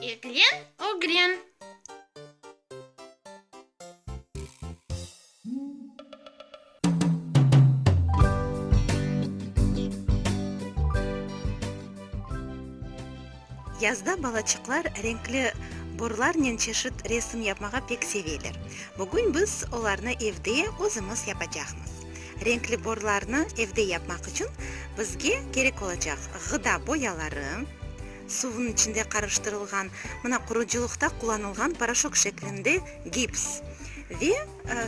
Eglen, ögren. Yazda balaçıqlar renkli borlarnen çeşit resim yapmağa pek seveler. Bugün biz olarnı evde özümiz yapacaqmız. Renkli borlarnı evde yapmaq içün bizge kerek olacaq ğıda boyaları, Suvnıñ içinde qarıştırılğan, mına qurucılıqta qullanılğan poroşok şeklinde gips ve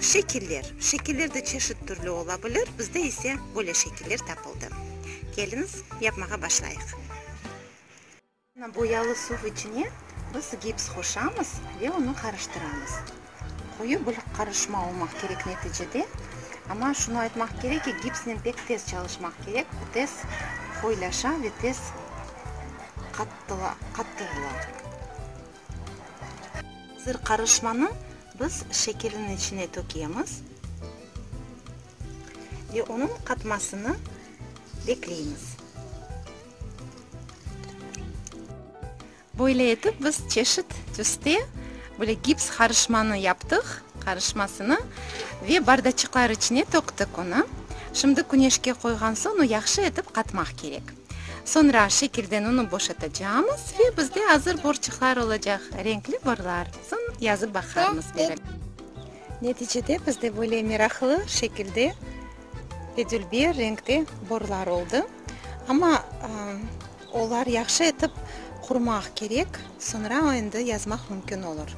şekiller. Şekiller de çeşit türlü ola bilir, bizde ise böyle şekiller tapıldı. Keliñiz, yapmağa başlayıq. Mına boyalı suv içine biz gips qoşamız ve onı qarıştıramız. Qoyu bir qarışma olmaq kerek neticede. Amma şunı aytmaq kerek ki, gipsnen pek tez çalışmaq kerek, o tez qoyulaşa ve tez qattıla, qattı ola. Azır qarışmanı biz şekilniñ içine tökemiz ve onıñ qatmasını bekleymiz. Böyle etip biz çeşit tüste böyle gips qarışmanı yaptıq, qarışmasını, ve bardaçıqlar içine töktik onı. Şimdi küneşke qoyğan soñ o yahşı etip qatmaq kerek. Soñra şekilden onı boşatacağımız ve bizde azır borçıqlar olacaq, renkli borlar. Soñ yazıp baqarmız beraber. Neticede bizde böyle meraqlı şekilde ve dülber renkte borlar oldı. Amma Olar yahşı etip qurmaq kerek, soñra endi yazmaq mümkün olur.